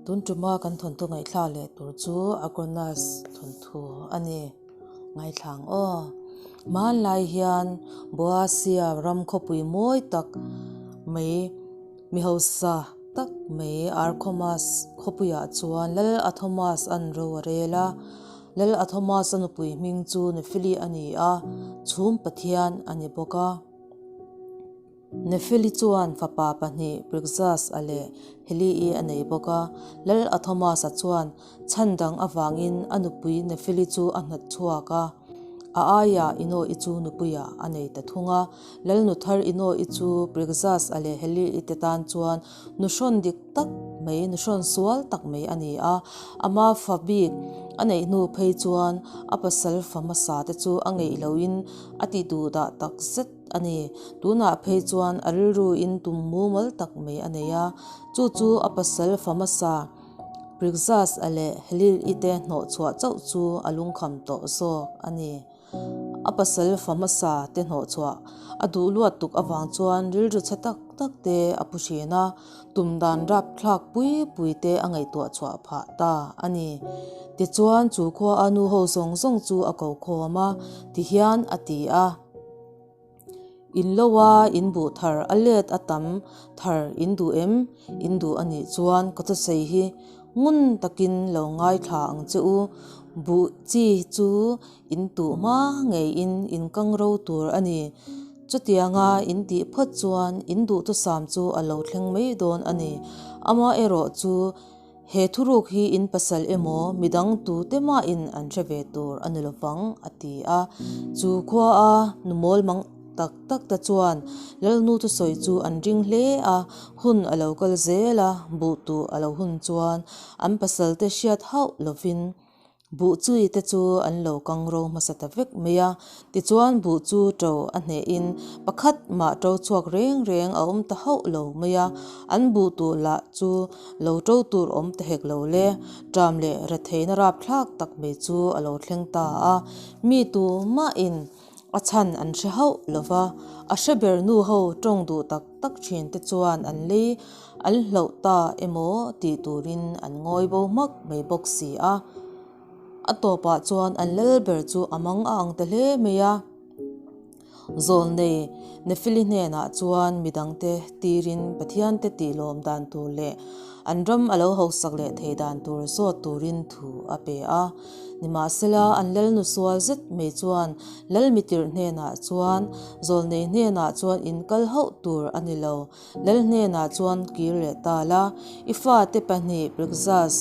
Tun tuma kan thawnthu ngaihthlak leh tur chu Agonas thawnthu a ni. Ngaithla ang aw. Hmanlai hian Boasia ram khawpui mawi tak mai mi hausa tak mai Archomas khawpuiah chuan Lal Athomas an ro a rel a. Lal Athomas a nupui hming chu Nephili a ni a, chhum pathian a ni bawk a. Nephili chuan fapa pahnih Prixas-a leh Heli-i a nei bawk a. Lal Athomas-a chuan chhan dang avangin a nupui Nephili chu a hnat chhuak a. A aiah Ino-i chu nupuiah a nei ta thung a. Lal nu thar Ino-i chu Prixas-a leh Heli-i te tan chuan nuhrawn dik tak mai, nuhrawn sual tak mai a ni a. Ama fa bik a neih hnu phei chuan a pasal fa hmasa te chu a ngeih loin a ti duhdah tak zet. a ni. Tunah phei chuan a rilruin tum mumal tak mai a nei a, chu chu a pasal fa hmasa Prixas-a leh Helil-i te hnawh chhuah chauh chu a lungkham tawh zawk a ni. A pasal fa hmasa te hnawh chhuah a duh luat tuk avang chuan rilru chhe tak tak te a pu thin a, tum dan rapthlak pui pui te a ngaihtuah chhuah phah ta a ni. Tichuan chu khua a nu ho zawng zawng chu a ko khawm a, tihian a ti a. In lo a, in buh thar a let a tam thar in duh em? In duh a nih chuan ka thusawi hi ngun takin lo ngaithla ang che u. Buh chi chu in tuh hma ngeiin in kang ro tur a ni. Chutianga in tih phawt chuan in duhthusam chu a lo thleng mai dawn a ni. Amaherawh chu. He thuruk hi in pasal emaw midang tute mahin an hre ve tur a ni lovang, a ti a. Chu khua a nu mawl mang tak tak te chuan Lalnu thusawi chu an ring hle a, hun a lo kal zel a, buh tuh a lo hun chuan an pasal te hriat hauh lovin Buh chui te chu an lo kang ro hmasa ta vek mai a, tichuan buh chu to a hnehin pakhat mah to chhuak reng reng a awm ta hauh lo mai a, an buh tuh lah chu lo to tur awm ta hek lo le, ṭam leh retheihna rapthlak tak mai chu a lo thleng ta a, mi tu mahin a chhan an hre hauh lo va, a hre ber nu ho tawng duh tak tak thin te chuan an lei an hlauh ta emaw tih turin an ngawi bo hmak mai bawk si a. A tawpah chuan an lal ber chu a mang a ang ta hle mai a. Zawlnei Nephili hnenah chuan midangte tirin Pathiante tihlawm dan tur leh an ram a lo hausak leh thei dan tur zawt turin thu a pe a. Nimahsela, an lalnu sual zet mai chuan Lalmitirh hnenah chuan, Zawlnei hnenah chuan in kal hauh tur a ni lo. Lal hnenah chuan kir leh ta la, i fate pahnih Prixas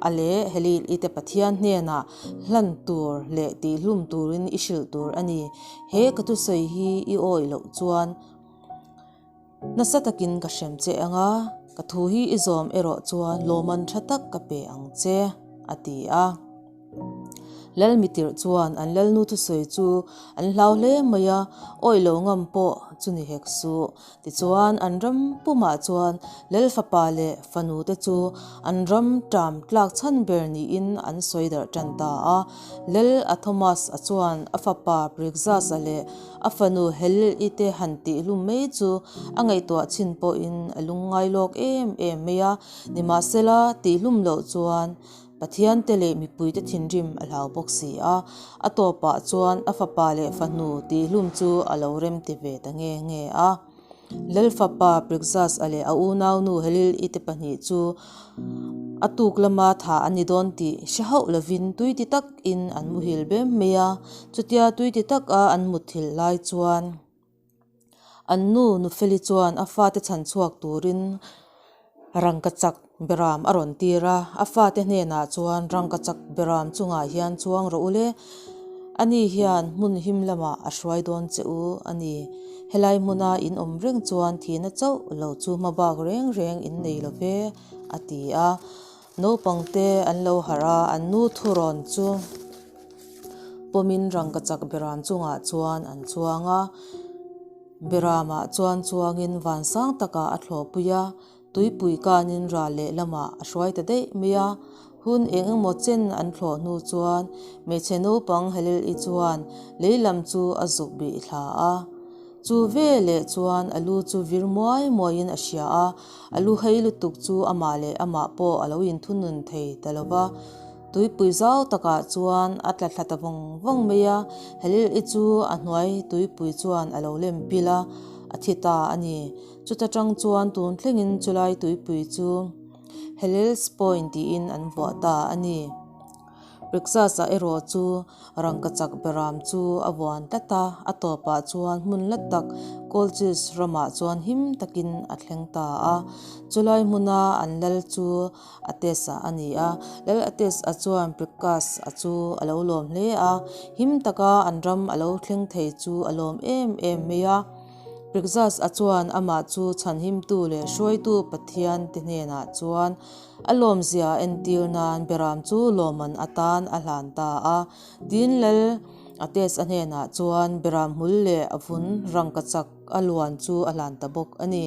a leh Helil i te Pathian hnenah hlan tur leh tihhlum turin i hrilh tur a ni. He ka thusawi hi i awih loh chuan, Nasa takin ka hrem che ang a, ka thu hi i zawm erawh chuan lawman tha tak ka pe ang che, a ti a. Lalmitirh chuan an lalnu thusawi chu an hlau hle mai a, awih lo ngam pawh chu ni hek suh. Tichuan an ram pumah chuan lal fapa leh fanu te chu an ram ṭam tlak chhan ber niin an sawi darh ṭan ta a. Lal Athomas-a chuan a fapa Prixas-a leh A fanu Helil-i te han tih hlum mai chu a ngaihtuah chhin pawhin a lungngai lawk em em mai a, nimahsela tih hlum loh chuan Pathian te leh mipuite thinrim a hlau bawk si a, a tawpah chuan a fapa leh fanu tih hlum chu a lo rem ti ve ta nge nge a. Lalfapa Prixas-a leh a unaunu Helil-i te pahnih chu a tuk lama thah an ni dawn tih hre hauh lovin tui ti takin an muhil bem mai a. Chutia tui ti taka an mutthilh lai chuan an nu Nufeli chuan a fate chhan chhuak turin rangkachak beram a rawn tir a. A fate hnenah chuan rangkachak beram chungah hian chuang rawh u le, ani hian hmun him lamah a hruai dawn che u a ni. Helai hmuna in awm reng chuan thihna chauh lo chu hma bak reng reng in nei lo ve, a ti a. Naupangte an lo harh a, an nu thurawn chu pawmin rangkachak beram chungah chuan an chuang a. Beramah chuan chuangin vansang takah a thlawhpui a, tuipui kanin ral lehlamah a hruai ta daih mai a. Hun eng emaw chen an thlawh hnu chuan hmeichhe naupang Helel-i chuan lei lam chu a zuk bih thla a. Chu veleh chuan a lu chu vir muai muaiin a hria a, a lu hei lutuk chu amah leh amah pawh a lo inthunun thei ta lo va. Tuipui zau takah chuan a tla thla ta vawng vawng mai a, Helil-i chu a hnuai tuipui chuan a lo lem pil a, a thi ta a ni. Chuta tang chuan tun thlengin chulai tuipui chu Helil's Point tiin an vuah ta a ni. Rixas-a erawh chu rangkachak beram chu a vuan tlat a, a tawpah chuan hmun la tak Colchis ramah chuan him takin a thleng ta a. Chulai hmuna an lal chu Ates-a a ni a, Lal Ates-a chuan Pricas-a chu a lo lawm hle a, him taka an ram a lo thleng thei chu a lawm em em mai a. Pricas-a chuan amah chu chhanhimtu leh hruaitu Pathian te hnenah chuan a lawmzia entir nan beram chu lawmman atan a hlan ta a. Tin, Lal Ates-a hnenah chuan beram hmul leh a vun rangkachak a luan chu a hlan ta bawk a ni.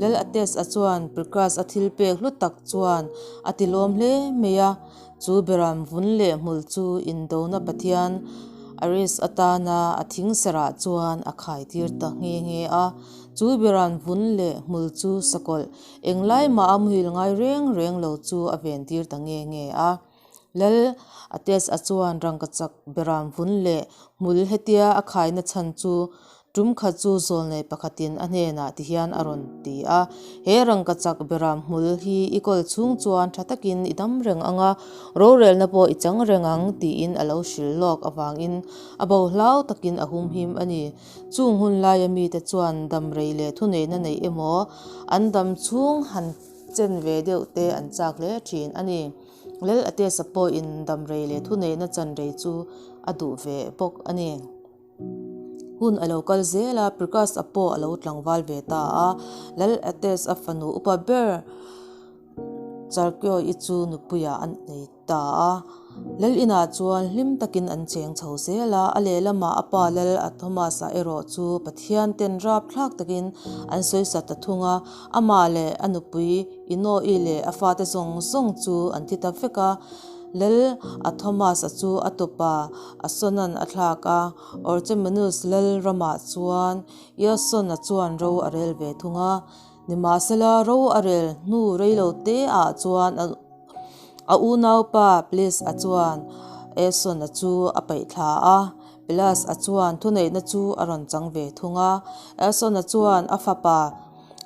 Lal Ates-a chuan Pricas-a thil pek hlu tak chuan a ti lawm hle mai a, chu beram vun leh hmul chu indona pathian Ares atana a thing serah chuan a khai tir ta nghe nghe a. Chu beram vun leh hmul chu sakawlh englai mah a muhil ngai reng reng lo chu a ven tir ta nghe nghe a. Lal Ates-a chuan rangkachak beram vun leh hmul hetia a khaina chhan chu Tum khat chu zawlnei pakhatin a hnenah ti hian a rawn ti a, He rangkachak beram hmul hi i kawl chhung chuan tha takin i dam reng ang a, rorelna pawh i chang reng ang tiin a lo hrilh lawk avangin a bo hlau takin a humhim a ni. Chung hun laia mite chuan damrei leh thuneihna neih emaw an dam chhung han chen ve deuh te an chak hle thin a ni. Lal Atesa pawhin damrei leh thuneihna chanrei chu a duh ve bawk a ni. Hun a lo kal zel a, Prakash-a pawh a lo tlangval ve ta a. Lal Ates-a fanu upa ber Charkyo-i chu nupuiah a nei ta a. Lal inah chuan hlim takin an cheng chho zel a, a lehlamah a pa Lal Athomas-a erawh chu Pathian ten rapthlak takin an sawisa ta thung a, amah leh a nupui Inoe leh a fate zawng zawng chu an thi ta vek a. Lal Athomas-a chu a tupa Asona'n a thlak a, Orchomenus lal ramah chuan Iasona chuan ro a rel ve thung a. Nimahsela, ro a rel hnu reilo teah chuan a unaupa Ples-a chuan Aesona chu a paih thla a, Pelas-a chuan thuneihna chu a rawn chang ve thung a. Aesona chuan a fapa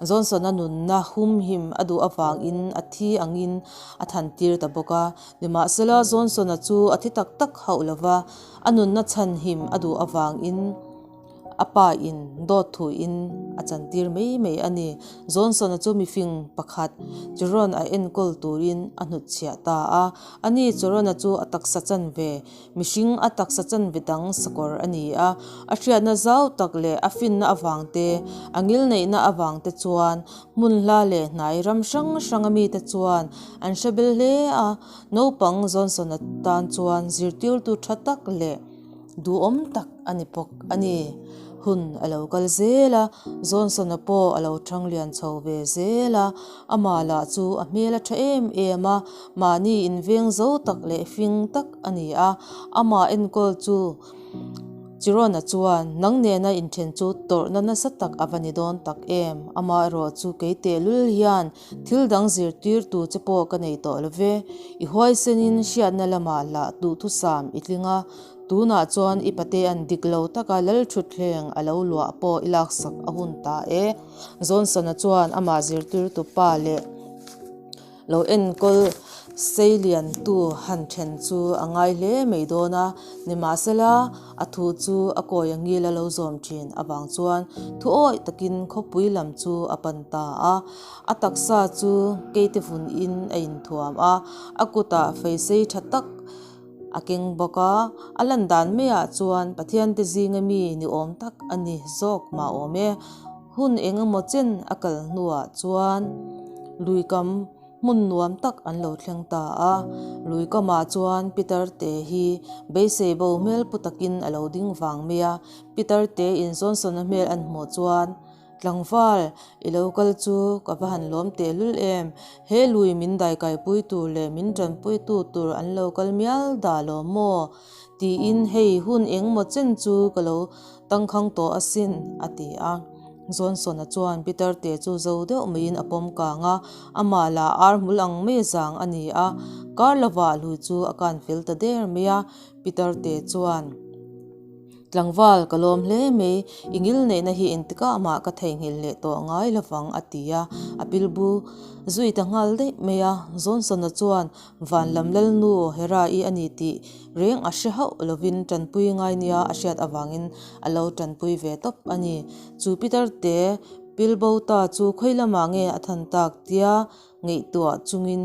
Johnson-a nunna humhim a duh avangin a thi angin a thantir ta bawk a. Nimahsela, Johnson-a chu a thi tak tak hauh lo va, a nunna chhanhim a duh avangin a pa in dawt thuin a chantir mai mai a ni. Johnson-a chu mifing pakhat Chiron a enkawl turin a hnutchhiah ta a. Ani Chiron-a chu a taksa chanve Mihring a taksa chanve dang sakawr a ni a, a hriatna zau tak leh a finna avang te, a ngilneihna avang te chuan hmun hla leh hnai ram hrang hranga mite chuan an hre bel hle a, naupang Johnson-a tan chuan zirtirtu tha tak leh duhawm tak a ni bawk a ni. Hun a lo kal zel a, Johnson-a pawh a lo thang lian chho ve zel a, amah lah chu a hmel a tha em em a, mahni inveng zo tak leh fing tak a ni a, amah enkawl chu Chiron-a chuan nang nena inthen chu tawrhna nasa tak a va ni dawn tak em, amaherawh chu kei tehlul hian thil dang zirtirtu che pawh ka nei tawh lo ve, i huaisenin hriatna lamah lah duhthusam i tling a, Tunah chuan i patea'n dik lo taka Lalthutthleng a lo luah pawh i laksak a hun ta e. Johnson-a chuan amah zirtirtu pa leh lo enkawl seiliantu han then chu a ngai hle mai dawn a, nimahsela a thu chu a kawi a ngil a lo zawm thin avang chuan thu awih takin khawpui lam chu a pan ta a. A taksa chu keite vunin a inthuam a, a kutah feisei tha tak A keng bawk a, a lan dan maiah chuan Pathiante zinga mi ni awm tak a ni zawk mah awm e. Hun eng emaw chen a kal hnuah chuan lui kam hmun nuam tak an lo thleng ta a. Lui kamah chuan Peter te hi beisei bo hmel pu takin a lo ding vang mai a. Peter te in Johnson-a hmel an hmuh chuan Tlangval, i lo kal chu ka va han lawm tehlul em? He lui min daikaipui tur leh min tanpuitu tur an lo kal mial dah lo maw? Tiin hei hun eng maw chen chu ka lo tangkhang tawh asin, a ti a. Johnson-a chuan Peter te chu zo deuh maiin a pawm kang a, amah lah ar hmul ang mai zang a ni a. Kar lovah lui chu a kan fel ta der mai a, Peter te chuan. Tlangval, ka lawm hle mai, i ngil neihna hi engtikah mah ka theihnghilh leh tawh ngai lovang, a ti a, a pilbu zui ta nghal daih mai a. Johnson-a chuan van lam lalnu Hera-i a ni tih reng a hre hauh lovin tanpui ngai nia a hriat avangin a lo tanpui ve tawp a ni. Chu Peter te pilbo ta chu khawi lamah nge a than tak tia Ngaihtuah chungin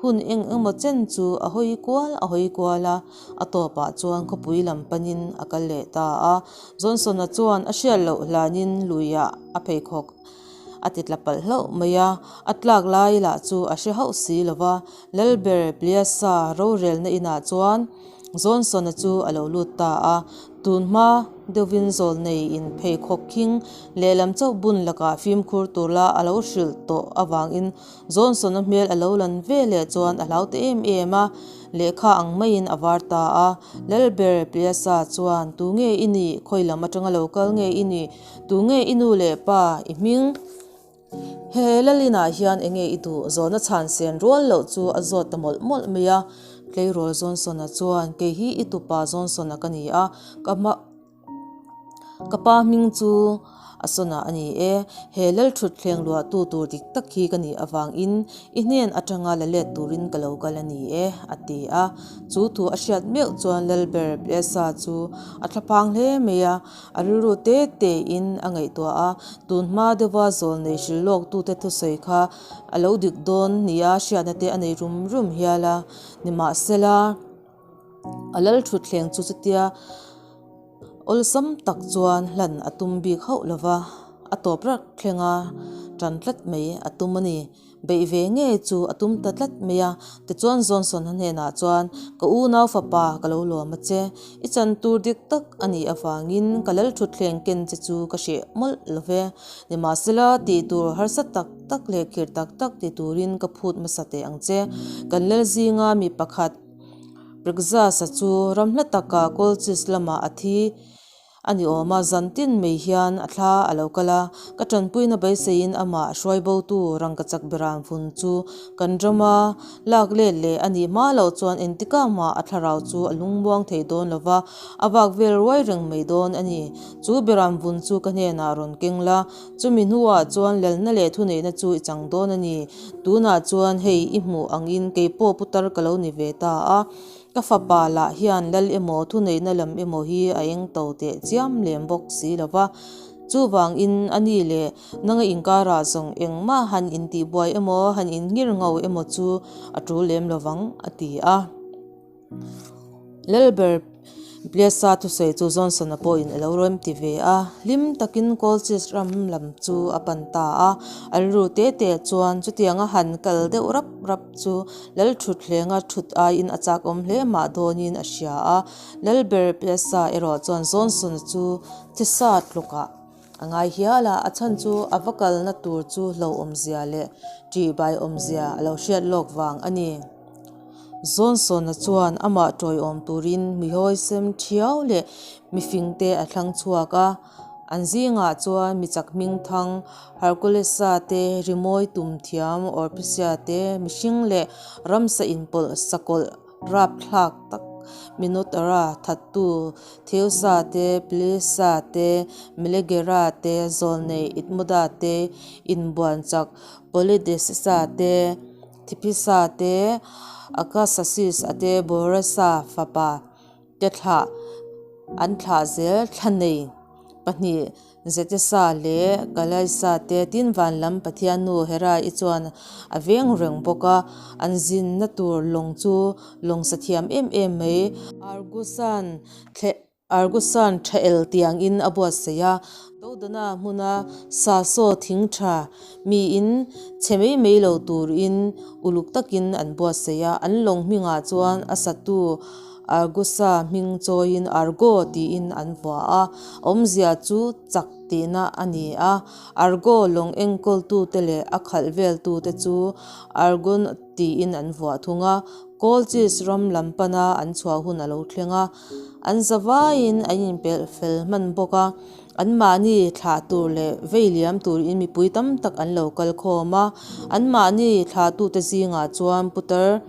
hun eng emaw chen chu a hawi kual a hawi kual a, a tawpah chuan khawpui lam panin a kal leh ta a. Johnson-a chuan a hriat loh hlanin luiah a pheikhawk a ti tla palh hlauh mai a, a tlak lai lah chu a hre hauh si lo va. Lalber Pliasa rorelna inah chuan Johnson-a chu a lo lut ta a, tun hma deuhvin zawlnei in pheikhawk khing lehlam chauh bun lakah fimkhur turla a lo hrilh tawh avangin Johnson-a hmel a lo lan ve leh chuan a hlau ta em em a, lehkha ang maiin a var ta a. Lalber Pliasa chuan, Tu nge i nih? Khawi lam atanga lo kal nge i nih? Tu nge i nu leh pa? I hming? He Lalinah hian enge i duh? Zawhna chhan sen rual loh chu a zawt ta mawlh mawlh mai a. Tleirawl Johnson-a chuan, Kei hi i tupa Johnson-a ka ni a, ka hma ka pa hming chu a sawn-a a ni e. He Lalthutthleng luahtu tur dik tak hi ka nih avangin i hnen atanga la let turin ka lo kal a ni e, a ti a. Chu thu a hriat meuh chuan Lalber Blesa chu a thlaphang hle mai a. A rilru te tein a ngaihtuah a, tun hma deuha zawlnei hrilh lawktute thusawi kha a lo dik dawn nia hriatna te a nei rum rum hial a. Nimahsela, a lal thutthleng chu chutia awlsam tak chuan hlan a tum bik hauh lova, a tawp rak thlenga tan tlat mai a tum a ni. Beih ve ngei chu a tum ta tlat mai a, tichuan Johnson-a hnenah chuan, Ka unau fapa, ka lo lawm a che. I chan tur dik tak a nih avangin ka lal thutthleng ken che chu ka hreh mawlh lo ve. Nimahsela, tih tur harsa tak tak leh khirh tak tak ti turin ka phut hmasa teh ang che. Kan lal zinga mi pakhat Prexas-a chu ram hla takah Colchis lamah a thi. A ni awm a, zan tin mai hian a thla a lo kal a, ka tanpuina beiseiin amah hruai botu rangkachak beram vun chu kan rama lak let leh a nih hma loh chuan engtikah mah a thlarau chu a lungmuang thei dawn lo va, a vak vel ruai reng mai dawn a ni. Chu beram vun chu ka hnenah rawn keng la, chumi hnuah chuan lalna leh thuneihna chu i chang dawn a ni. Tunah chuan hei i hmuh angin keipawh putar ka lo ni ve ta a. Ka fapa lah hian lal emaw thuneihna lam emaw hi a eng to teh chiam lem bawk si lo va, chuvangin a ni leh nanga inkarah zawng engmah han intihbuai emaw han inngir ngho emaw chu a tul lem lo vang, a ti a. Lalber Blesa thusawi chu Johnson-a pawhin a lo rem ti ve a, hlim takin Colchis ram lam chu a pan ta a. A rilru te te chuan chutianga han kal deuh rap rap chu Lalthutthlenga thut aiin a chak awm hle mah dawnin a hria a. Lalber Blesa erawh chuan Johnson-a chu thisa tlukah a ngai hial a, a chhan chu a va kalna tur chu hlauhawmzia leh ṭihbai awmzia a lo hriat lawk vang a ni. Johnson-a chuan amah ṭawiawm turin mi hawisem ṭhiau leh mifingte a thlang chhuak a, an zingah chuan mi chak hmingthang Hercules-a te, rimawi tum thiam Orpheus-a te, mihring leh ramsa inpawlh sakawlh rapthlak tak Minotaur-a thattu Theus-a te, Peleus-a te, Meleager-a te, zawlnei Idmuda te, inbuan chak Polydeuces-a te, Thiphisa te, Akasasis-a te, Boreas-a fapa te thlah an thlah zel thla nei pahnih Zetesa leh Kalaisa te tin van lam Pathian nu Hera-i chuan a veng reng bawk a, an zinna tur lawng chu lawng sa thiam em em mai. Argusan thleh Argusan tha el tiangin a buatsaih a, Dodana hmuna sasaw thing tha miin chhe mai mai lo turin uluk takin an buatsaih a, an lawng hmingah chuan a satu Argusa hming chawiin Argo tiin an vuah a, awmzia chu chak. tihna a ni a. Argo lawng enkawltute leh a khalh veltute chu Argonaut tiin an vuah thung a. Colchis ram lam pana an chhuah hun a lo thleng a, an zavaiin an inpelh fel hman bawk a. Anmahni thlah tur leh vei liam turin mipui tam tak an lo kal khawm a. Anmahni thlahtute zingah chuan Putar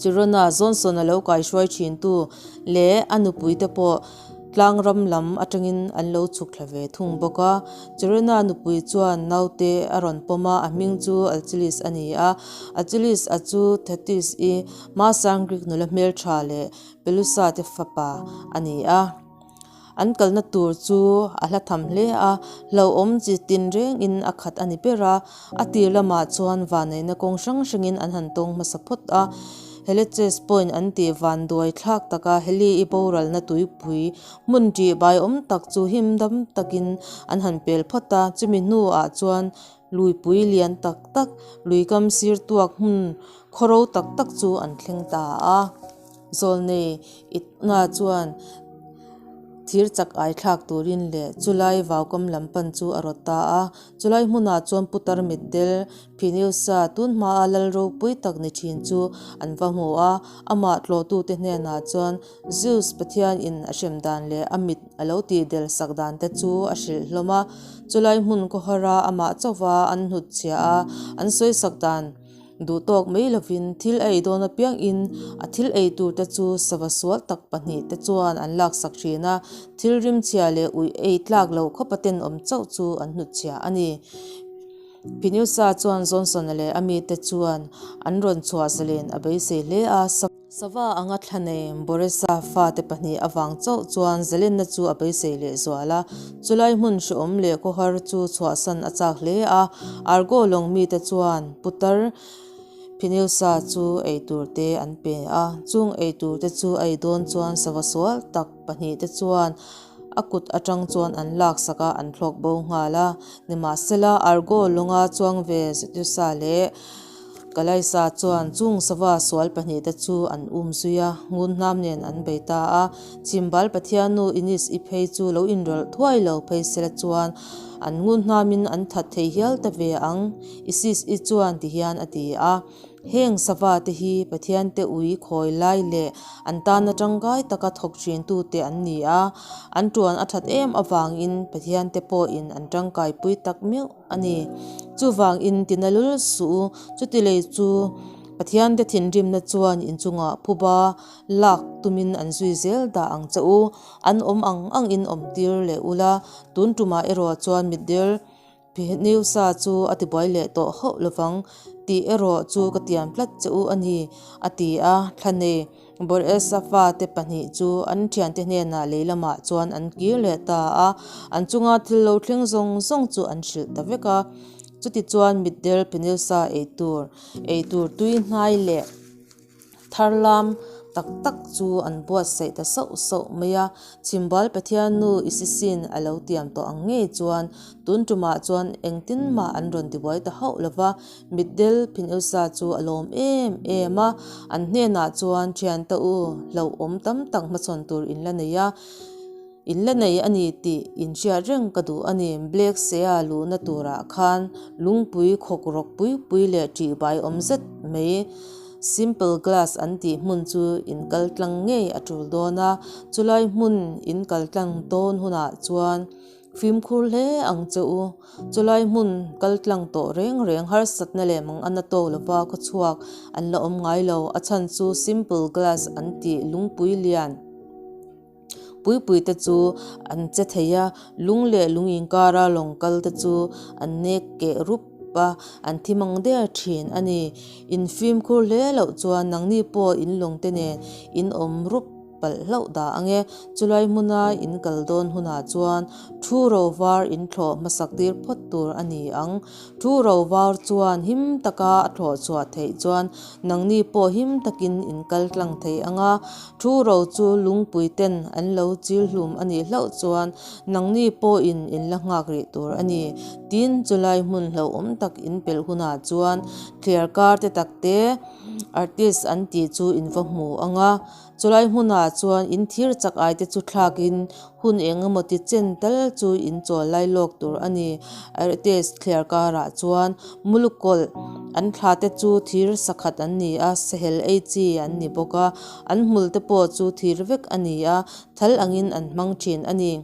Chirona Johnson a lo kaihruai thintu leh a nupuite pawh tlangram lam atangin an lo chhuk thla ve thung bawk a. Chirona nupui chuan naute a rawn pawm a, a hming chu Achilles a ni a. Achilles a chu Thetis-i hmasang Greek nula hmeltha leh Pelusa te fapa a ni a. An kalna tur chu a hla tham hle a, hlauhawm chi tinrengin a khat a ni ber a. A tir lamah chuan vanneihna kawng hrang hrangin an han tawng hmasa phawt a. Heleches Point an tih vanduai thlak taka Heli-i boralna tuipui hmun ṭih baiawm tak chu him dam takin an han pel phawt a. Chumi hnuah chuan luipui lian tak tak, luikam sir tuak hmun khawro tak tak chu an thleng ta a. Zawlnei Itna chuan thir chak ai thlak turin leh chulai vaukam lam pan chu a rawt ta a. Chulai hmunah chuan putar mitdel Phineus-a tun hmaa lal ropui tak ni thin chu an va hmu a. Amah tlawhtute hnenah chuan Zeus Pathianin a hrem dan leh a mit a lo tihdel sak dan te chu a hrilh hlawm a. Chulai hmun khawhara amah chauhva an hnutchhiah a, an sawisak dan Duh tawk mai lovin thil a ei dawn apiangin a thil ei turte chu sava sual tak pahnihte chuan an laksak thin a, thil rimchhia leh uih ei tlak loh khawpa tenawm chauh chu an hnutchhia a ni. Phineus-a chuan Johnson-a leh a mite chuan an rawn chhuah zalen a beisei hle a. Sava anga thla nei Boresa fate pahnih avang chauh chuan zalenna chu a beisei leh zual a. Chulai hmun hrehawm leh khawhar chu chhuahsan a chak hle a. Argo lawng mite chuan putar Phineus-a chu eitur te an pe a. Chung eitur te chu a ei dawn chuan sava sual tak pahnih te chuan a kut atang chuan an laksak a, an thlawk bo nghal a. Nimahsela, Argo lawnga chuang ve Zeus-a leh Kalaisa chuan chung sava sual pahnihte chu an um zui a, ngun hnam nen an bei ta a. Chimbal Pathiannu Inis i phei chu lo inrawlh thuai lo phei sela chuan an ngun hnamin an that thei hial ta ve ang, Isis i chuan ti hian a ti a. Heng sava te hi Pathian te ui khawi lai leh an tana tangkai taka thawk thin tute an ni a, an tuan a that em avangin Pathian te pawhin an tangkaipui tak meuh a ni. Chuvangin tina lul suh u, chuti lei chu Pathiante thinrimna chuan inchungah phuba lak tumin an zui zel dah ang che u. An awm ang ang in awm tir leh ula, tun tumah erawh chuan mitdel Phineus-a chu a tibuai leh tawh hauh lovang tih erawh chu ka tiam tlat che u a ni, a ti a, thla nei. Boreas-a fate pahnih chu an thiante hnenah lei lamah chuan an kir leh ta a, an chunga thil lo thleng zawng zawng chu an hrilh ta vek a. Chutichuan mitdel Phineus-a eitur, eitur tui hnai leh tharlam tak tak chu an buatsaih ta sauh sauh mai a. Chhimbal Pathiannu Isisin a lo tiam tawh ang ngei chuan tun tumah chuan engtin mah an rawn tibuai ta hauh lo va. Mitdel Phineus-a chu a lawm em em a, an hnenah chuan thiante u hlauhawm tam tak hmachhawn tur in la nei a, in la nei a ni tih in hriat reng ka duh a ni. Black Sea luhna turah khan lungpui khawk rawk pui pui leh ṭihbai awm zet mai Simple Glass an tih hmun chu in kal tlang ngei a tul dawn a, chulai hmun in kal tlang dawn hunah chuan Fimkhur hle ang che u. Chulai hmun kal tlang tawh reng reng harsatna leh mangan a tawk lova khaw chhuak an la awm ngai lo. A chhan chu simple glass an tih lungpui lian puipui te chu an che thei a, lung leh lung inkara lawng kal te chu an nek keh rup a, an thi mang der thin a ni. In fimkhur hle loh chuan nangni pawh in lawng te nen in awm rup. palh hlauh dah ang e. Chulai hmuna in kal dawn hunah chuan thu ro var in thlawh hmasak tir phawt tur a ni ang. Thu ro var chuan him taka a thlawh chhuah theih chuan nangni pawh him takin in kal tlang thei ang a. Thu ro chu lungpui ten an lo chil hlum a nih hlauh chuan nangni pawhin in la nghak rih tur a ni. Tin, chulai hmun hlauhawm tak in pelh hunah chuan thliar kar te tak te artist an tih chu in va hmu ang a. Chulai hmunah Thliarkarah chuan in thir chak ai te chu thlakin hun eng emaw ti chen tal chu in chawl lai lawk tur a ni. Aretes thliarkarah chuan mulukawlh an thla te chu thir sakhat an ni a, sahel ei chi an ni bawk a, an hmul te pawh chu thir vek a ni a, thal angin an hmang thin a ni.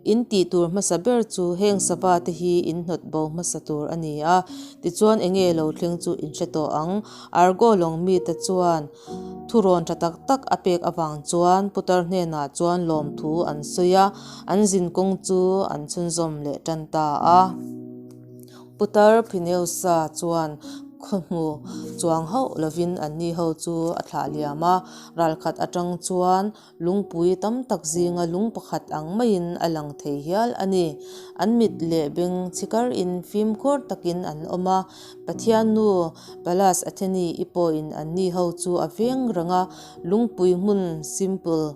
In tih tur hmasa ber chu heng sava te hi in hnawt bo hmasa tur a ni a, tichuan enge lo thleng chu in hre tawh ang. Argo lawng mite chuan thurawn tha tak tak a pek avang chuan putar hnenah chuan lawmthu an sawi a, an zin kawng chu an chhunzawm leh tan ta a. Putar Phineusa chuan khawhmu chuang hauh lovin anni ho chu a thlah liam a, ralkhat atang chuan Lungpui tam tak zinga lung pakhat ang maiin a lang thei hial a ni. An mit leh beng chhikarin fimkhur takin an awm a. Pathian nu Pallas Athene-i pawhin anni ho chu a veng reng a, lungpui hmun simple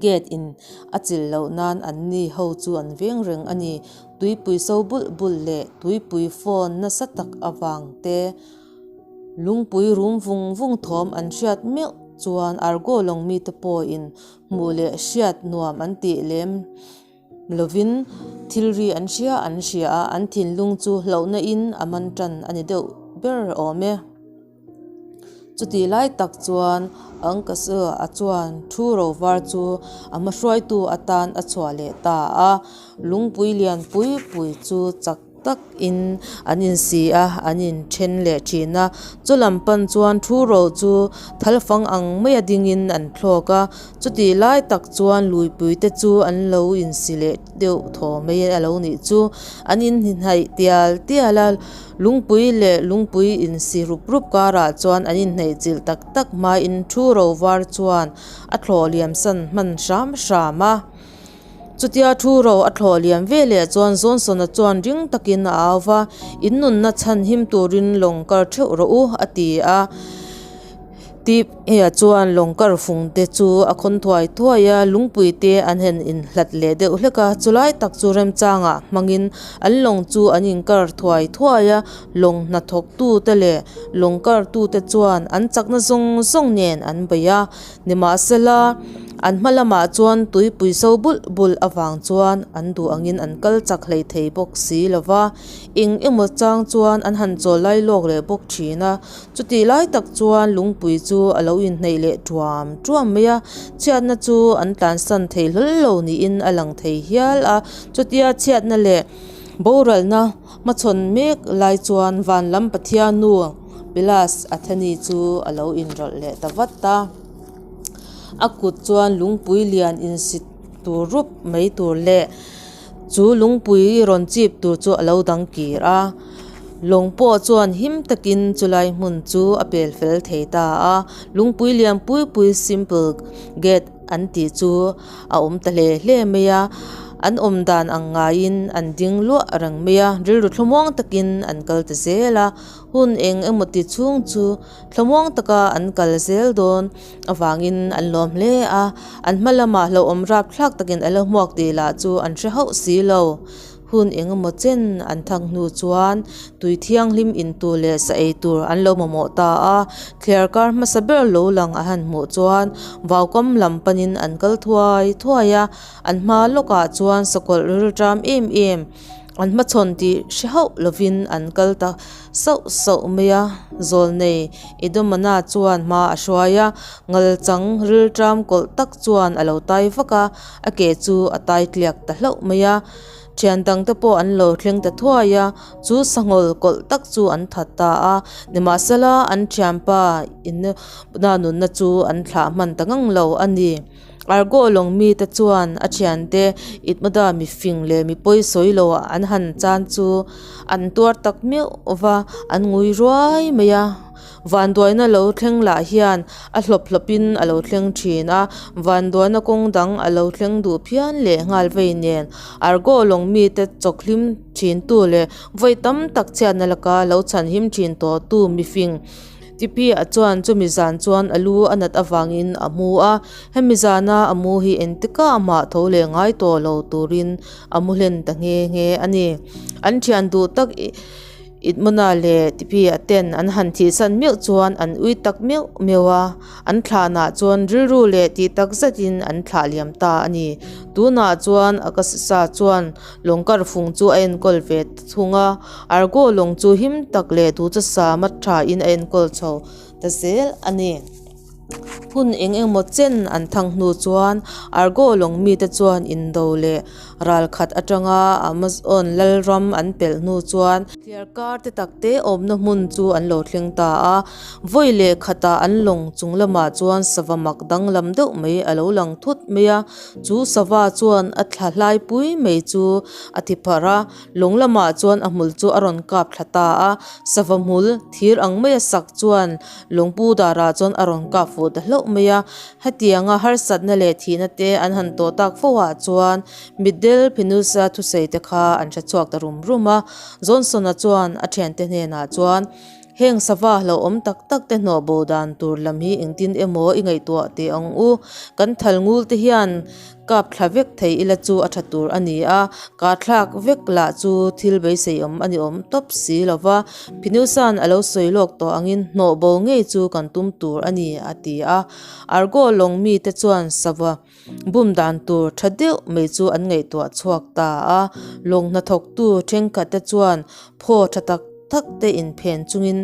gate in a chilh loh nan anni ho chu an veng reng a ni. Tuipui so bulh bulh leh tuipui phone nasa tak avang te, Lungpui rum vung vung thawm an hriat meuh chuan Argo lawng mite pawhin hmuh leh hriat nuam an tih lem lovin thil ri an hria an hria a, an thinlung chu hlauhna in a man tan a ni deuh ber awm e. Chutih lai tak chuan Angkasua chuan thu ro var chu a hmahruaitu atan a chhuah leh ta a, lungpui lian pui pui chu chak tak in an in si a, an in then leh thin a, chu lam pan chuan thu ro chu thal fang ang mai a ding in an thlawk a, chutih lai tak chuan luipui te chu an lo in si leh deuh thaw mai a lo nih chu, an in hnaih tial tial a, lungpui leh lungpui in si rup rup karah chuan an in hnaih chilh tak tak hmain thu ro var chuan a thlawh liam san hman hram hram a. Chutia thu ro a thlawh liam ve leh chuan Johnson-a chuan ring takin a au va, In nunna chhan him turin lawng kar theuh rawh u, a ti a. Tip-a chuan lawng kar fung te chu a khawn thuai thuai a, lungpui te an han inhlat leh deuh hlek a, chulai tak chu remchangah hmangin an lawng chu an inkar thuai thuai a, lawng hnathawktute leh lawng kartute chuan an chakna zawng zawng nen an bei a. Nimahsela, an hma lamah chuan tuipui so bulh bulh avang chuan an duh angin an kal chak hlei thei bawk si lo va, eng emaw chang chuan an han chawl lai lawk leh bawk thin a. Chutih lai tak chuan lungpui chu a lo inhneih leh tuam tuam mai a, chhiatna chu an tlansan thei hlawl lo niin a lang thei hial a. Chutia chhiatna leh boralna hmachhawn mek lai chuan van lam Pathian nu Pilas Atheni chu a lo inrawlh leh ta vat a. A kut chuan lungpui lian insit tur rup mai tur leh chu lungpui rawn chip tur chu a lo dang kir a. Lawng pawh chuan him takin chulai hmun chu a pel fel thei ta a. Lungpui lian pui pui simple gate an tih chu a awm ta hle hle mai a, an awm dan ang ngaiin an ding luah reng mai a, rilru thlamuang takin an kal ta zel a, hun eng emaw ti chhung chu thlamuang taka an kal zel dawn avangin an lawm hle a, an hma lamah hlauhawm rapthlak takin a la hmuak tih lah chu an hre hauh si lo. Hun eng emaw chen an thak hnu chuan tui thianghlim in tur leh sa ei tur an lo mamawh ta a, thliar kar hmasa ber lo lang a han hmuh chuan vaukam lam panin an kal thuai thuai a, an hma lawkah chuan sakawlh rilṭam em em an hmachhawn tih hre hauh lovin an kal ta sauh sauh mai a, zawlnei Edomana chuan hma a hruai a, ngalchang rilṭam kawlh tak chuan a lo tai vak a. A ke chu a tai tliak ta hlauh mai a, thian dang te pawh an lo thleng ta thuai a, chu sanghawl kawlh tak chu an that ta a, nimahsela an thianpa inna nunna chu an thlah hman ta ngang lo a ni. Argo lawng mite chuan a thiante Itmada mifing leh mi pawi sawi lo an han chan chu an tuar tak meuh va, an ngui ruai mai a. Vanduaina lo thleng lah hian a hlawp hlawpin a lo thleng thin a, vanduaina kawng dang a lo thleng duh phian leh nghal vei nen Argo lawng mite chawkhlim thintu leh vawi tam tak chhiatna laka lo chhanhim thin tawhtu mifing Tipi-a chuan chumi zan chuan a lu a nat avangin a mu a, hemi zana a mu hi engtikah amah tho leh ngai tawh lo turin a mu hlen ta nghe nghe a ni. An thian duh tak. Idmona leh Tipia ten an han thihsan meuh chuan an ui tak meuh meuh a, an thlanah chuan rilru leh tih tak zetin an thlah liam ta a ni. Tunah chuan Akasisa chuan lawngkar fung chu a enkawl ve ta thung a, Argo lawng chu him tak leh duhchasama thain a enkawl chho ta zel a ni. Hun eng emaw chen an thang hnu chuan Argo lawng mite chuan indo leh ral khat atanga Amazon lalram an pelh hnu chuan thliarkar te tak te awmna hmun chu an lo thleng ta a. Vawi leh khatah an lawng chung lamah chuan sava mak danglam deuh mai a lo lang thut mai a, chu sava chuan a thla hlai pui mai chu a ti pharh a. Lawng lamah chuan a hmul chu a rawn kap thla ta a, sava hmul thir ang maia sak chuan lawngpu darah chuan a rawn kap fuh ta hlauh mai a. Hetianga harsatna leh thihna te an han tawh tak fo ah chuan mitdel Phinusa thusawi te kha an hre chhuak ta rum rum a. Johnson-a chuan a thiante hnenah chuan, Heng sava hlauhawm tak tak te hnawh bo dan tur lam hi engtin emaw i ngaihtuah teh ang u. Kan thal ngul te hian kap thla vek thei ila chu a tha tur a ni a, kah thlak vek lah chu thil beiseiawm a ni awm tawp si lo va. Phinusan a lo sawi lawk tawh angin hnawh bo ngei chu kan tum tur a ni, a ti a. Argo lawng mite chuan sava Bum dan tur tha deuh mai chu an ngaihtuah chhuak ta a, lawng hnathawktu thenkhat te chuan phaw tha tak tak te inphen chungin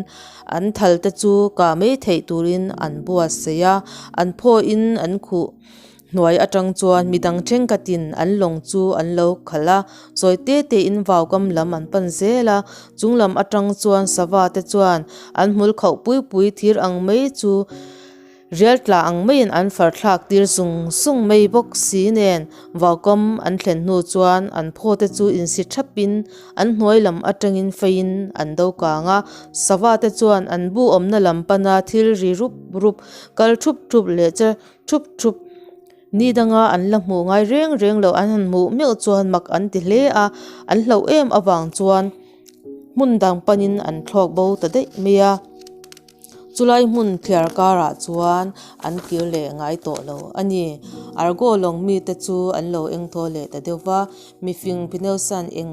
an thal te chu kah mai theih turin an buatsaih a, an phawin an khuh hnuai atang chuan midang thenkhatin an lawng chu an lo khalh a, sawi te tein vaukam lam an pan zel a, chung lam atang chuan sava te chuan an hmul khauh pui pui thir ang mai chu. Rial tla ang maiin an far thlak tir sung sung mai bawk si nen vaukam an thlen hnu chuan an phaw te chu insi thapin an hnuai lam atangin feiin an do kang a, sava te chuan an bu awmna lam pana thil ri rup rup, kal thup thup leh che thup thup ni danga an la hmuh ngai reng reng loh an han hmuh meuh chuan mak an ti hle a, an hlauh em avang chuan hmun dang panin an thlawk bo ta daih mai a. Chulai hmun thliar karah chuan an kir leh ngai tawh lo a ni. Argo lawng mite chu an lo engthaw leh ta deuh va, mifing Phineusan eng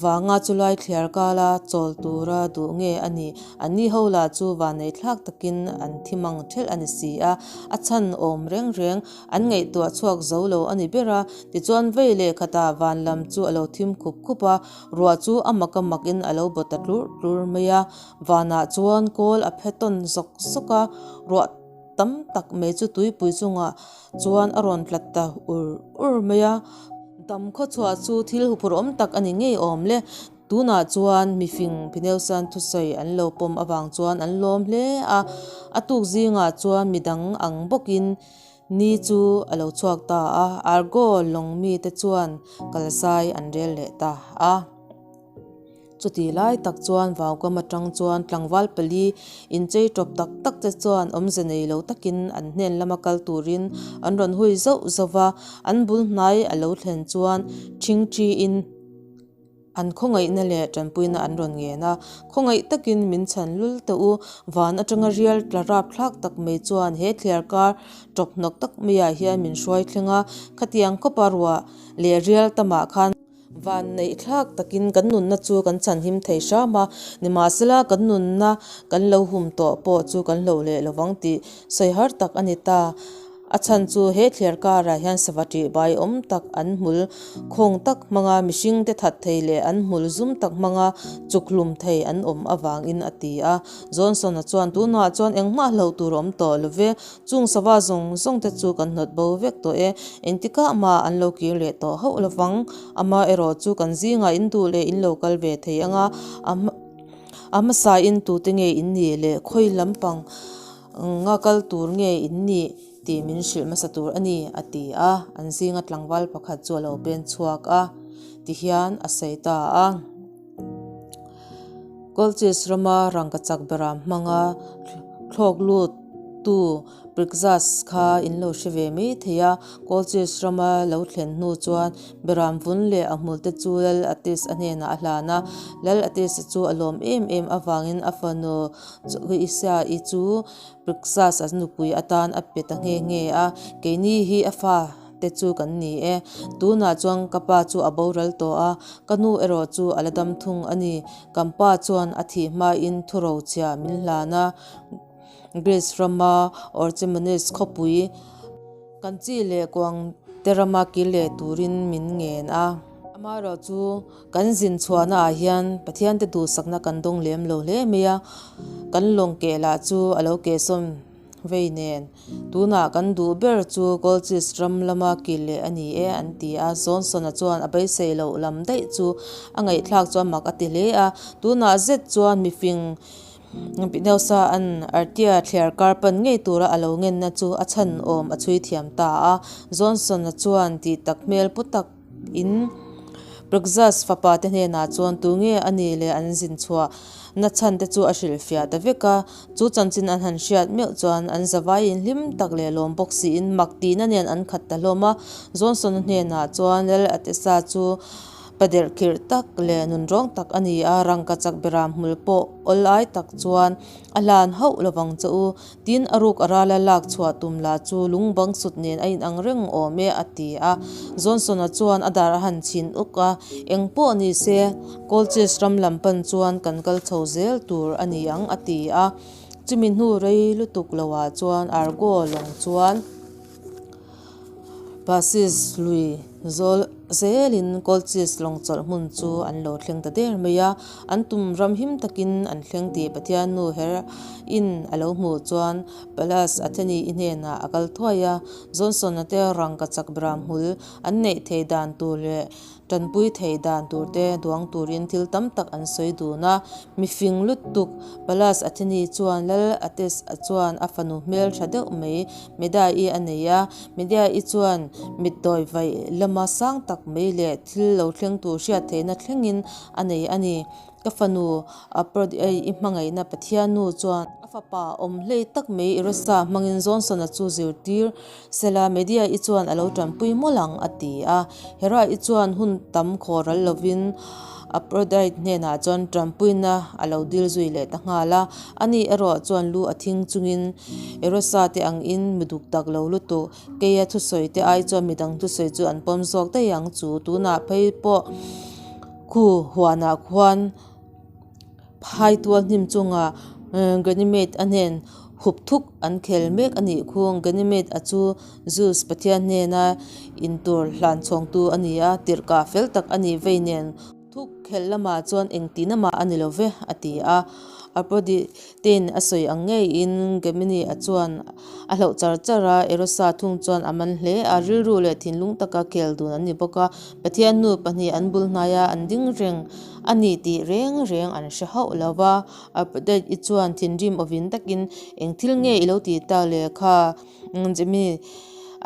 vanga chulai thliar kala chawl tura duh nge a nih? Anni ho lah chu vanei thlak takin an thi mang thelh a ni si a, a chhan awm reng reng an ngaihtuah chhuak zo lo a ni ber a. Tichuan vei leh khatah van lam chu a lo thim khup khup a, ruah chu a mak a makin a lo baw ta tlurh tlurh mai a. Vanah chuan kawl a phe tawn zawk zawk a, ruah tam tak mai chu tuipui chungah chuan a rawn tlat ta ur ur mai a. Dam khawchhuah chu thil huphurh awm tak a ni ngei awm le. Tunah chuan mifing Phineusan thusawi an lo pawm avang chuan an lawm hle a, a tuk zingah chuan midang ang bawkin ni chu a lo chhuak ta a, Argo lawng mite chuan kalzai an rel leh ta a. Chuti lai tak chuan vaukam atang chuan tlangval pali inchei tawp tak tak te chuan awmze nei lo takin an hnen lama kal turin an rawn hui zauh zauh va, an bul hnai a lo thlen chuan ṭhingṭhiin an khawngaihna leh ṭanpuina an rawn ngen a. Khawngaih takin min chhan lul teh u, van atanga rial tla rapthlak tak mai chuan he thliar kar tawp hnawk tak maiah hian min hruai thleng a, khatiang khawpa ruah leh rial tamah khan. Vanneih thlak takin kan nunna chu kan chhanhim thei hram a, nimahsela kan nunna kan lo hum tawh pawh chu kan hloh leh lovang tih sawi har tak a ni ta. A chhan chu he thliar karah hian sava ṭih bai awm tak an hmul khawng tak hmanga mihring te that thei leh an hmul zum tak hmanga chukhlum thei an awm avangin a ti a. Johnson-a chuan tunah chuan engmah hloh tur a awm tawh lo ve, Chung sava zawng zawng te chu kan hnawt bo vek tawh e, engtikah mah an lo kir leh tawh hauh lovang. Ama erawh chu kan zingah in duh leh in lo kal ve thei anga, a a hmasain tute nge in nih leh khawi lampang nga kal tur nge in nih tih min hrilh hmasa tur a ni, a ti a. An zinga tlangval pakhat chu a lo pen chhuak a, tihian a sawi ta a. Colchis rama rangkachak beram hmanga thlawk lut tu Prixas kha in lo hre ve mai thei a. Colchis rama lo thlen hnu chuan beram vun leh a hmul te chu Lal Atis a hnenah a hlan a. Lal Atis chu a lawm em em avangin a fanu Isia-i chu Prixas a nupui atan a pe ta nghe nghe a. Keini hi a fa. te chu kan ni e. Tunah chuan ka pa chu a boral tawh a, ka nu erawh chu a la dam thung a ni. Kan pa chuan a thih hmain thurochhiah min hlan a, Greece rama Orchomenos khawpui kan chi leh kuang te rama kil leh turin min ngen a. Amaherawh chu kan zin chhuahna ah hian Pathian te duhsakna kan dawng lem lo hle mai a, kan lawng keh lah chu a lo kehsawm vei nen. Tunah kan duh ber chu Colchis ram lama kil leh a ni e an ti a, Johnson-a chuan a beisei loh lam daih chu a ngaihthlak chuan mak a ti hle a, tunah zet chuan mifing Pineusa an Artia thliar kar pan ngei tura a lo ngenna chu a chhan awm a chhui thiam ta a. Johnson-a chuan tih tak hmel pu tak in Prexus fapa te hnenah chuan tunge a nih leh an zin chhuah na chhan te chu a hrilhfiah ta vek a. Chu chanchin an han hriat meuh chuan an zavaiin hlim tak leh lawm bawk siin mak tihna nen an khat ta hlawm a. Johnson-a hnenah chuan Lal Atesa chu Paderh khirh tak leh nunrawng tak a ni a, rangkachak beram hmul pawh awl ai tak chuan a hlan hauh lovang che u. Tin, a ruk a rala lak chhuah tum lah chu lung bang sut nen a inang reng awm e, a ti a. Johnson-a chuan a dar a han chhin uk a, Eng pawh ni se, Colchis ram lam pan chuan kan kal chho zel tur a ni ang, a ti a. Chumi hnu rei lutuk loah chuan Argo lawng chuan. Pasis lui zawl zelin Colchis lawng chawlh hmun chu an lo thleng ta der mai a, an tum ram him takin an thleng tih Pathian nu her in a lo hmuh chuan Pallas Atheni i hnenah a kal thuai a, Johnson-a te rangkachak beram hmul an neih theih dan tur leh Tanpui theih dan turte duang turin thil tam tak an sawi dun a. Mifing lutuk Pallas Atheni chuan Lal Ates-a chuan a fanu hmel tha deuh mai Medea-i a nei a. Medea-i chuan mitdawi vaih lama sang tak mai leh thil lo thleng tur hriat theihna thlengin a nei a ni. Ka fanu Aphrodite-i hmangaihna Pathian nu chuan a fapa awm hlei tak mai Erosa hmangin Johnson-a chu zirtir sela Medea-i chuan a lo tanpui mawlh ang a ti a. Hera-i chuan hun tam khaw ral lovin Aphrodite hnenah chuan tanpuina a lo dil zui leh ta nghal a. Ani erawh chuan lu a thing chungin Erosa te angin mi duk tak lo lutuk keia thusawi te ai chuan midang thusawi chu an pawm zawk daih ang chu tunah phei pawh Khu huanah khuan phai tual hnim chungah Ganymede a hnen hup thuk an khel mek a nih khung. Ganymede a chu Zeus pathian hnena intur hlan chhawngtu a ni a, tirhkah fel tak a nih vei nen thuk khelh lamah chuan engtihna mah a ni lo ve, a ti a. Aphrodite-in a sawi ang ngeiin Gemini-a chuan a hlauh char char a, Erosa thung chuan a man hle a, rilru leh thinlung taka khel dun an ni bawk a, Pathian nu pahnih an bul hnaia an ding reng a ni tih reng reng an hre hauh lo va. Aphrodite-i chuan thinrim awvin takin, Eng thil nge i lo tih tak le kha? Jimmy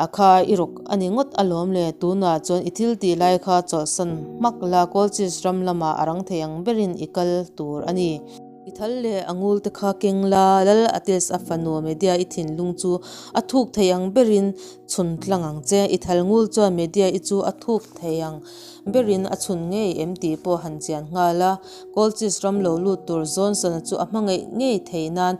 a kha i rawk a ni ngawt alawm le, tunah chuan i thil tih lai kha chawlhsan hmak la, Colchis ram lamah a rang thei ang berin i kal tur a ni. I thal leh a ngul te kha keng la, Lal Ates a fanu Medea i thinlung chu a thuk thei ang berin chhun tlang ang che, i thal ngul chuan Medea i chu a thuk thei ang berin a chhun ngei em tih pawh han chian nghal a, Colchis ram lo lut tur Johnson-a chu a hmangaih ngei thei nan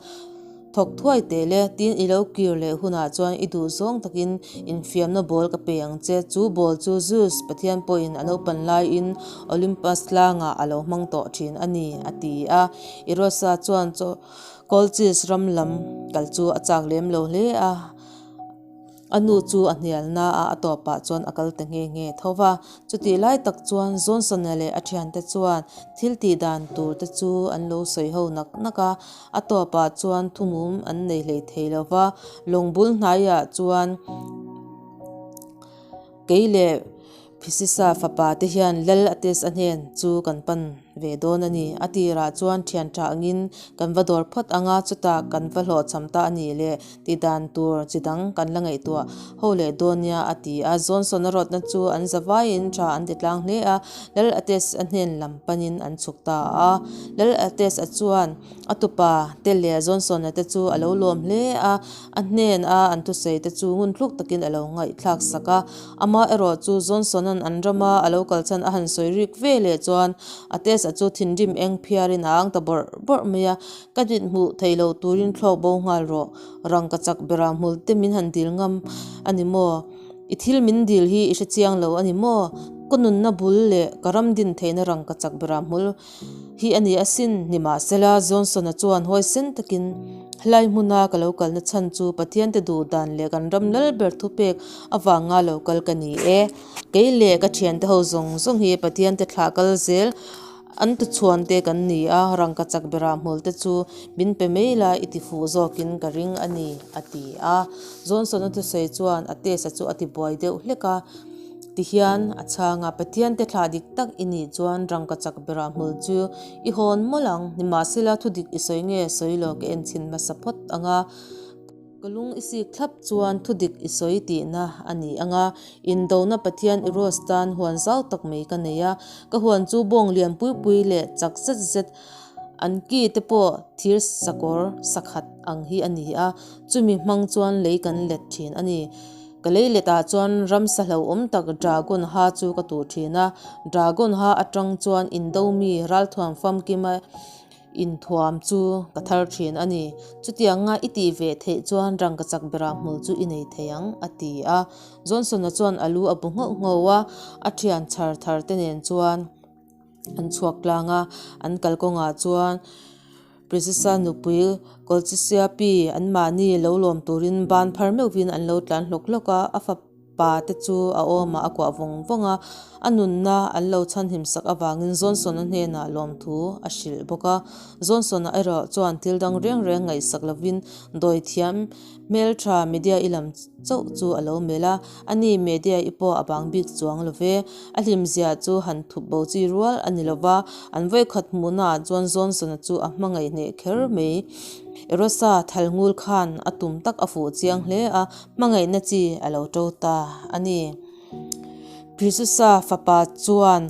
Thawk thuai teh le, tin i lo kir leh hunah chuan i duh zawng takin infiamna ball ka pe ang che. Chu ball chu Zeus Pathian pawhin a naupan laiin Olympus tlangah a lo hmang tawh thin a ni, a ti a. Erosa chuan Colchis ram lam kal chu a chak lem lo hle a. A nu chu a hnial na a, a tawpah chuan a kal ta nghe nghe tho va. Chutih lai tak chuan Johnson-a leh a thiante chuan thil tih dan tur te chu an lo sawi ho nak nak a, a tawpah chuan thumum an nei hlei thei lo va. Lawng bul hnaiah chuan kei leh Phisisa fapa te hian Lal Ates a hnen chu kan pan ve dawn a ni. A tirah chuan thian tha angin kan va dawr phawt ang a, chutah kan va hlawhchham ta a nih leh ti dan tur chi dang kan la ngaihtuah ho leh dawn nia a ti a. Johnson-a rawtna chu an za vaiin tha an ti tlang hle a, Lal Ates a hnen lam panin an chhuk ta a. Lal Ates a chuan a tupa te leh Johnson-a te chu a lo lawm hle a, a hnen a an thusawi te chu ngun thluk takin a lo ngaihthlak sak a. Amah erawh chu Johnson-a'n an rama a lo kal chhan a han sawi rik ve leh chuan a test-a chu thinrim eng phiarin a ang ta bawrh bawrh mai a, Ka mit hmuh theih loh turin thlawk bo nghal rawh, rangkachak bera hmul te min han dil ngam a ni maw? I thil min dil hi i hre chiang lo a ni maw? Ka nunna bul leh ka ram din theihna rangkachak bera hmul hi a ni asin. Nimahsela, Johnson-a chuan huaisen takin helai hmuna ka lo kalna chhan chu Pathiante duh dan leh kan ram lal ber thupek avanga lo kal ka ni e. Kei leh ka thiante ho zawng zawng hi Pathiante thlah kal zel An tuchhuan te kan ni a, rangkachak berah hmul te chu min pe mai la i ti fuh zawkin ka ring a ni, a ti a. Johnson-a thusawi chuan a test-a chu a ti buai deuh hlek a, tihian a chhang a, Pathian te thlah dik tak i nih chuan rangkachak berah hmul chu i hawn mawlh ang, nimahsela thu dik i sawi nge sawi lo ka enchhin hmasa phawt ang a. Ka lung i sik thlap chuan thudik i sawi tihna a ni ang a, indona Pathian Eros tan huan zau tak mai ka nei a, ka huan chu bawng lian pui pui leh chak zet zet an ki te pawh thir sakawr sakhat ang hi a ni a, chumi hmang chuan lei kan let thin a ni. Ka lei letah chuan ramsa hlauhawm tak dragon ha chu ka tuh thin a, dragon ha atang chuan indo mi ralthuam famkima Inthuam chu ka thar thin a ni. Chutianga i tih ve theih chuan rangkachak berah hmul chu i nei thei ang, a ti a. Johnson-a chuan a lu a bu nghauh nghauh a, a thian chhar thar te nen chuan an chhuak tlang a. An kalkawngah chuan Princessa nupui Colchisiapi anmahni lo lawm turin ban phar meuhvin an lo tlan hlawk hlawk a, a fapa Pa te chu a awmah a kuah vawng vawng a, a nunna an lo chhanhim sak avangin Johnson-a hnenah lawmthu a hrilh bawk a. Johnson-a erawh chuan thil dang reng reng ngaihsak lovin dawithiam hmeltha Media-i lam chauh chu a lo melh a, ani Media-i pawh a bang bik chuang lo ve. A hlimzia chu han thup bo chi rual a ni lo va, an vawikhat hmuhnaah chuan Johnson-a chu a hmangaih hneh kher mai. Erosa thalngul khan a tum tak a fuh chiang hle a, Hmangaihna chi a lo to ta a ni. Krisusa fapa chuan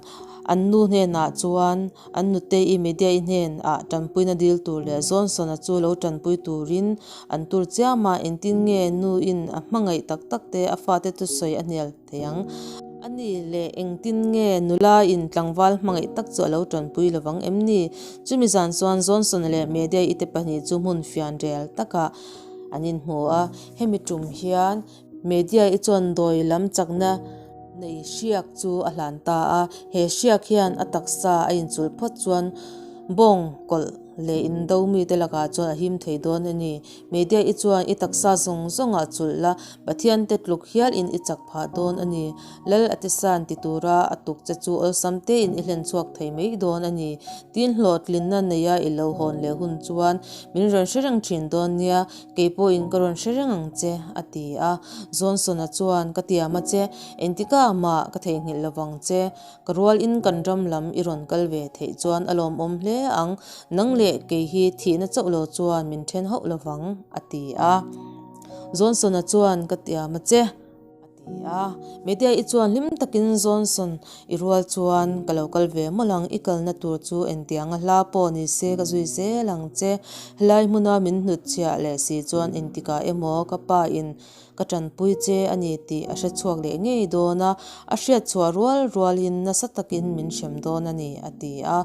an nu hnenah chuan an nutei Media-i hnenah tanpuina dil tur leh Johnson-a chu lo tanpui turin an tur chiam a, engtin nge nuin a hmangaih tak tak te a fate thusawi a hnial thei ang a ni leh engtin nge nulain tlangval hmangaih tak chu a lo tanpui lovang em ni? Chumi zan chuan Johnson-a leh Media-i te pahnih chu hmun fian rel takah An inhmu a, hemi tum hian Media i chuan dawi lam chakna nei hriak chu a hlan ta a, he hriak hian a taksa a inchulh phawt chuan bawng kawlh leh indo mite lakah chuan a him thei dawn a ni. Media i chuan i taksa zawng zawngah chulh la, Pathian te tluk hial in i chak phah dawn a ni. Lal a tisan ti tura a tuk che chu awlsam tein i hlen chhuak thei mai dawn a ni. Tin hlawhtlinna neia i lo hawn leh hun chuan min rawn hre reng thin dawn nia, kei pawhin ka rawn hre reng ang che, a ti a. Johnson-a chuan, Ka tiam a che, engtikah mah ka theihnghilh lovang che. Ka rualin kan ram lam i rawn kal ve theih chuan a lawmawm hle ang, nang leh kei hi thihna chauh lo chuan min then hauh lovang, a ti a. Johnson-a chuan, Ka tiam a che. A ti a, Media i chuan hlim takin Johnson i rual chuan ka lo kal ve mawlh ang, i kalna tur chu engtianga hla pawh ni se ka zui zel ang che, helai hmuna min hnutchhiah leh si chuan engtikah emaw ka pa in ka tanpui che a ni tih a hrechhuak leh ngei dawn a, a hriatchhuah rual rualin nasa takin min hrem dawn a ni a ti a.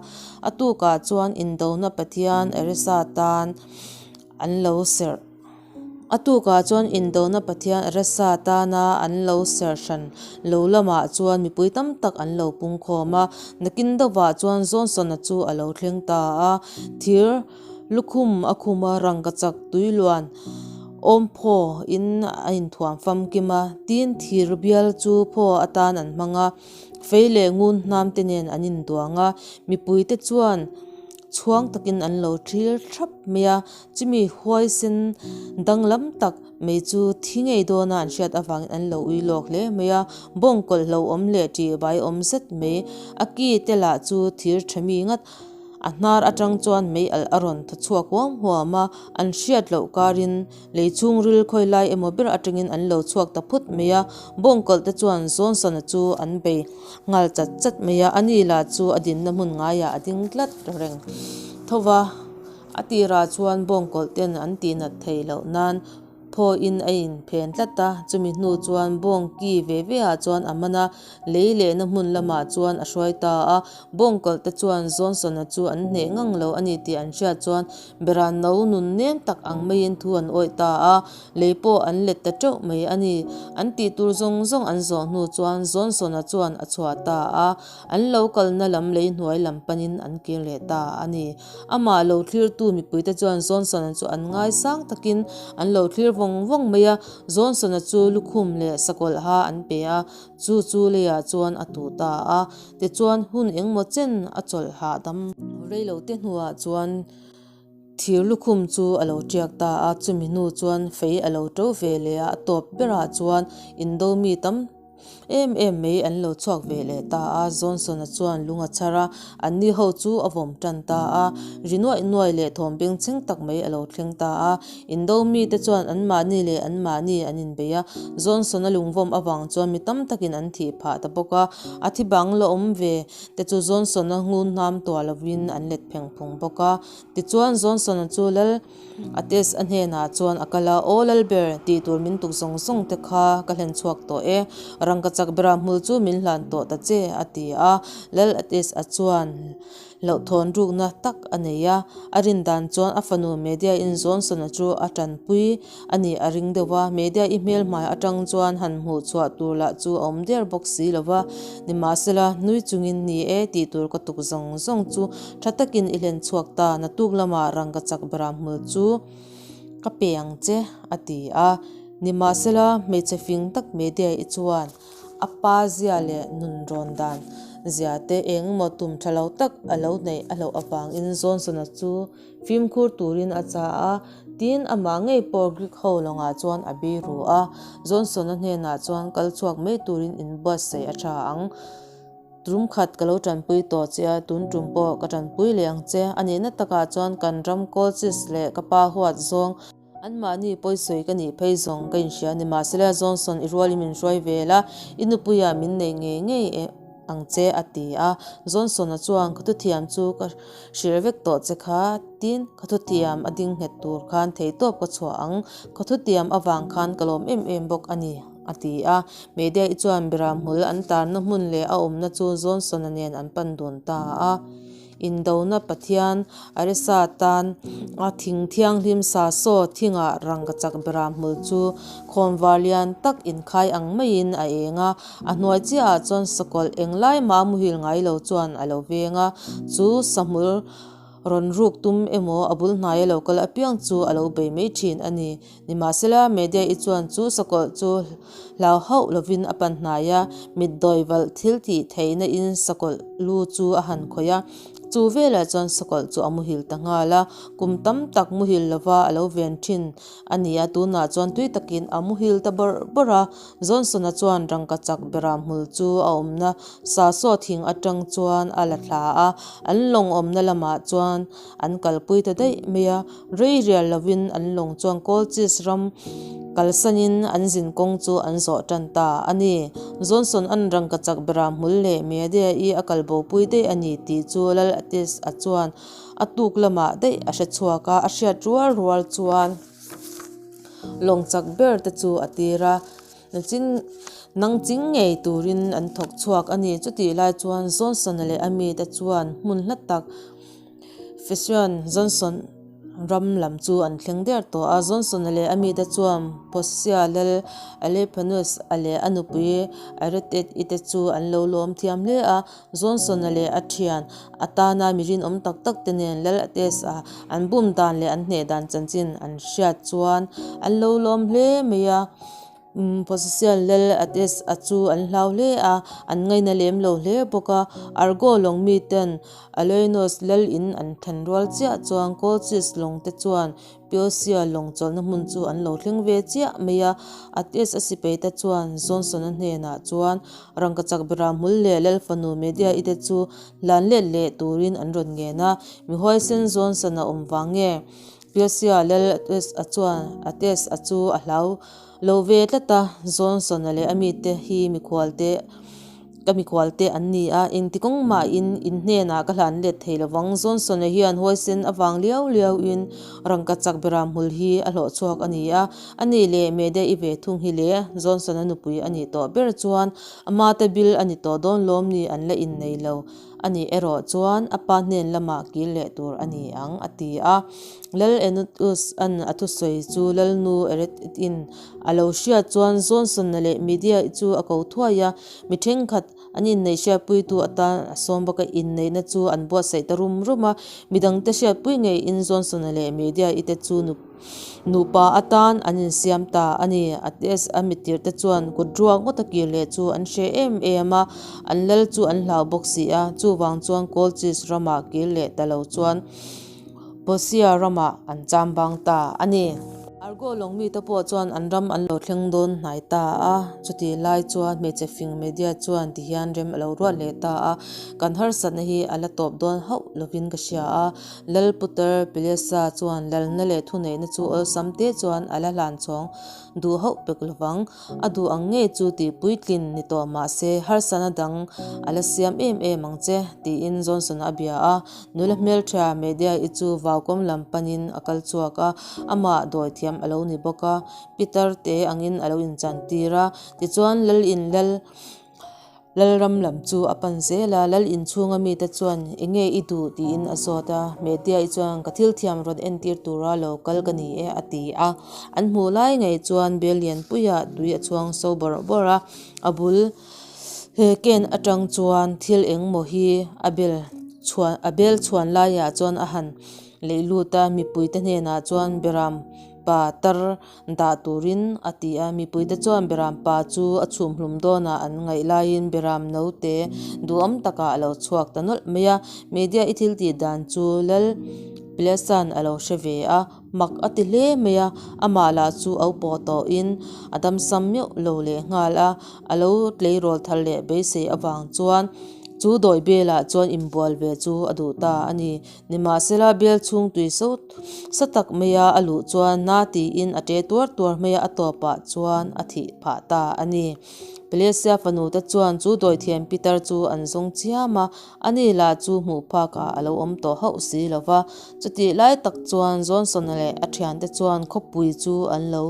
A tukah chuan indona Pathian Aresa tan an lo serh. A tukah chuan indona Pathian Aresa tana an lo ser hran lo lamah chuan mipui tam tak an lo pung khawm a. Nakin deuhvah chuan Johnson-a chu a lo thleng ta a. Thir lukhum a khum a, rangkachak tui luan awm phaw in a inthuam famkim a. Tin, thir bial chu phaw atan an hmang a, fei leh ngun hnam te nen an induang a. Mipuite chuan chhuang takin an lo thlir thap mai a. Chumi huaisen danglam tak mai chu thi ngei dawna an hriat avangin an lo ui lawk hle mai a, bawng kawlh lo awm leh tih vai awm zet mai. A ki te lah chu thir tha mi ngat a hnar atang chuan mei alh a rawn thaw chhuak huam huam a, an hriat loh karin lei chhungril khawi lai emaw ber atangin an lo chhuak ta phut mai a, bawng kawlh te chuan Johnson-a chu an bei nghal chat chat mai a, ani lah chu a dinna hmun ngaiah a ding tlat reng tho va. A tirah chuan bawngkawlh ten an tihnat theih loh nan Phawiin a inphen tlat a, chumi hnu chuan bawng ki ve ve ah chuan a man a, lei lehna hmun lamah chuan a hruai ta a. Bawng kawlh te chuan Johnson-a chu an hneh ngang lo a ni tih an hriat chuan Beran no nun nem tak ang maiin thu an awih ta a, lei pawh an let ta teuh mai a ni. An tih tur zawng zawng an zawh hnu chuan Johnson-a chuan a chhuah ta a, an lo kalna lam lei hnuai lam panin an kir leh ta a ni. Amah lo thlirtu mipuite chuan Johnson-a chu an ngaisang takin an lo thlir vawng vawng mai a, Johnson-a chu lukhum leh sakawlh ha an pe a, chu chu leiah chuan a tuh ta a. Tichuan hun engmaw chen a chawlh hahdam rei lo te hnuah chuan thir lukhum chu a lo tiak ta a, chumi hnu chuan fei a lo to ve leh a, a tawp berah chuan indo mi tam em em mai an lo chhuak ve leh ta a, Johnson-a chuan lung a chhar a, anni ho chu a vawm tan ta a, ri nuaih nuaih leh thawm bengchheng tak mai a lo thleng ta a, indo mite chuan anmahni leh anmahni an inbei a, Johnson-a lungvawm avang chuan mi tam takin an thih phah ta bawk a, a thi bang la awm ve te chu Johnson-a ngun hnam tuah lovin an let pheng phung bawk a, tichuan Johnson-a chu lal Ates a hnenah chuan a kal a, Aw Lalber, tih tur min tuk zawng zawng te kha ka hlen chhuak tawh e, rangkachak bera hmul chu min hlan tawh ta che, a ti a. Lal Ates a chuan hlauhthawn rukna tak a nei a, a rin dan chuan a fanu Media-in Johnson-a chu a tanpui a nih a ring deuh a, Media-i hmel hmai atang chuan han hmuh chhuah tur lah chu a awm der bawk si lo va, nimahsela, nui chungin ni e tih tur ka tuk zawng zawng chu tha takin i hlen chhuak ta, naktuk lamah rangkachak bera hmul chu ka pe ang che, a ti a. Nimahsela, hmeichhe fing tak Media-i chuan a pa zia leh nun rawn dan zia te eng emaw tum tha lo tak a lo neih a hlauh avangin Johnson-a chu Fimkhur turin a cha a, tin amah ngei pawh Greek ho lawngah chuan a bei ru a. Johnson-a hnenah chuan kal chhuak mai turin inbuatsaih a tha ang. Tum khat ka lo tanpui tawh che a, tun tum pawh ka tanpui leh ang che. A nihna takah chuan kan ram Colchis leh ka pa huat zawng Anmahni pawisawi ka nih phei zawng ka inhria a ni. Mahsela Johnson i rualin min hruai vel a, i nupuiah min nei ngei ngei ang che a ti a. Johnson-a chuan ka thuthiam chu ka hrilh vek tawh che kha, tin ka thuthiam a ding nghet tur khan theihtawp ka chhuah ang, ka thutiam avang khan ka lawm em em bawk a ni a ti a. Media-i chuan Beram hmul an tarna hmun leh a awmna chu Johnson-a nen an pan dun ta a. Indona Pathian Aresa tan a thing thianghlim sa saw thingah rangkachak bera hmul chu khawnvar lian tak inkhai ang maiin a eng a, a hnuai chiahah chuan sakawlh englai mah muhil ngai lo chuan a lo veng a, chu sahmul rawn ruk tum emaw a bul hnaia lo kal apiang chu a lo bei mai thin a ni. Nimahsela, Media-i chuan chu sakawlh chu hlau hauh lovin a pan hnai a, mitdawi valh thil tih theihna in sakawlh lu chu a han khawih a. Chu velah chuan sakawlh chu a muhil ta nghal a, kum tam tak muhil lova a lo ven thin a ni a, tunah chuan tui takin a muhil ta bawrh bawrh a. Johnson-a chuan rangkachak bera hmul chu a awmna sasaw thing atang chuan a la thla a, an lawng awmna lamah chuan an kalpui ta daih mai a. Rei rial lovin an lawng chuan Colchis ram kalsanin an zin kawng chu an zawh tan ta a ni. Johnson an rangkachak bera hmul leh Medea-i a kal bopui daih a ni tih chu Lal Atis-a chuan a tuk lamah daih a hre chhuak a, a hriat rual rual chuan lawng chak ber te chu a tir a. Nang ching ngei turin an thawk chhuak a ni. Chutih lai chuan Johnson-a leh a mite chuan hmun hla tak Fesian Johnson ram lam chu an thleng der tawh a, Johnson-a leh a mite chuan Phosia lal Alephanus-a leh a nupui Aretet-i te chu an lo lawm thiam hle a. Johnson-a leh a thian atana mi rinawm tak tak te nen lal Ates-a an bum dan leh an hneh dan chanchin an hriat chuan an lo lawm hle mai a. Phosisian lal Ates-a chu an hlau hle a, an ngaina lem lo hle bawk a. Argo lawng miten Aloenos lal in an then rual chiah chuan Colchis lawng te chuan Piosia lawng chawlhna hmun chu an lo thleng ve chiah mai a. Ates-a sipai te chuan Johnson-a hnenah chuan rangkachak bera hmul leh lal fanu Medea-i te chu hlan let leh turin an rawn ngen a. Mi huaisen Johnson-a awm vang nge? Piosia lal Ates-a chuan Ates-a chu a hlau lo ve tlat a, Johnson-a leh a mite hi mikhualte Ka mikhualte an ni a, engti kawng mahin in hnenah ka hlan let thei lovang. Johnson-a hian huaisen avang liau liauin rangkachak beram hmul hi a hlawh chhuak a ni a, a nih leh Mede-i ve thung hi le, Johnson-a nupui a nih tawh ber chuan ama te bil a ni tawh dawn lawm ni an la innei lo a nih erawh chuan a pa hnen lamah kil leh tur a ni ang, a ti a. Lal Enotus-a'n a thusawi chu Lalnu Eretid-in a lo hriat chuan Johnson-a leh Media-i chu a ko thuai a, Mi thenkhat an inneih hriatpuitu atan a sawm bawk a, inneihna chu an buatsaih ta rum rum a. Midangte hriatpui ngeiin Johnson-a leh Media-i te chu nupa atan an insiam ta a ni. Ates a mittirhte chuan kut ruak ngawt a kir leh chu an hre em em a, an lal chu an hlau bawk si a. Chuvang chuan Colchis ramah kir leh ta lo chuan Bosia ramah an cham bang ta a ni. Argo lawng mite pawh chuan an ram an lo thleng dawn hnai ta a, chutih lai chuan hmeichhe fing media chuan tihian rem a lo ruat leh ta a, kan harsatna hi a la tawp dawn hauh lovin ka hria a, Lal Putar Pilesa chuan lalna leh thuneihna chu awlsam te chuan a la hlan chhawng duh hauh pek lovang. A duh ang ngei chu tih puitlin ni tawh mah se harsatna dang a la siam em em ang che, tiin Johnson a bia a. Nula hmeltha Media-i chu vaukawm lam panin a kal chhuak a, amah dawi thiam a lo ni bawk a, Peter te angin a lo inchantir a. Tichuan Lalin Lal Lalram lam chu a pan zel a, Lal inchhunga mite chuan eng nge i duh tiin a zawt a, Media-i chuan ka thil thiam rawn entir tura lo kal ka ni e a ti a. An hmuh lai ngei chuan bel lianpuiah tui a chhuang so bawrh bawrh a, a bul he ken atang chuan thil eng maw hi a bel chhuan a bel chhuan laiah chuan a han leih lut a, mipuite hnenah chuan beram pa tar Dah turin a ti a, mipuite chuan Beram pa chu a chhum hlum dawnah an ngaih laiin Beram note duhawm takah a lo chhuak ta nawlh mai a, Media i thil tih dan chu Lal Pilesan a lo hre ve a, mak a ti hle mai a, amah lah chu au pawh tawhin a damsam meuh lo leh nghal a, a lo tleirawl thar leh beisei avang chuan chu dawi belah chuan inbual ve chu a duh ta a ni. Nimahsela bel chhung tui so sa tak maia a luh chuan na tiin a ṭe tuar tuar mai a, a tawpah chuan a thih phah ta a ni. Pelesia fanute chuan chu dawithiam Peter chu an zawng chiam a, ani lah chu hmuh phakah a lo awm tawh hauh si lo va. Chutih lai tak chuan Johnson-a leh a ṭhiante chuan khawpui chu an lo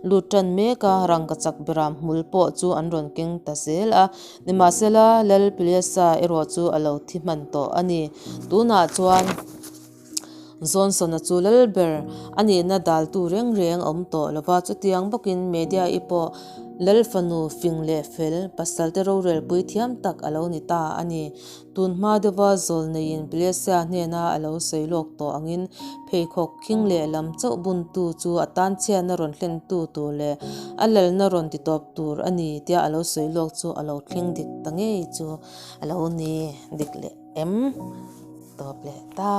lut ṭan mek a, rangkachak beram hmul pawh chu an rawn keng ta zel a. Nimahsela, Lal Pilesa erawh chu a lo thi hman tawh a ni. Tunah chuan Johnson-a chu lal ber a nihna daltu reng reng a awm tawh lo va, chutiang bawkin Media-i pawh lal fanu fing leh fel, pasalte rorelpui thiam tak a lo ni ta a ni. Tun hma deuha zawl neiin Pilesa hnena a lo sawi lawk tawh angin pheikhawk khing leh lam chauh buntu chu a tan chhiatna rawn hlentu tur leh a lalna rawn titawp tur a ni tia a lo sawi lawk chu a lo thleng dik ta ngei chu a lo ni dik leh em tawp leh ta.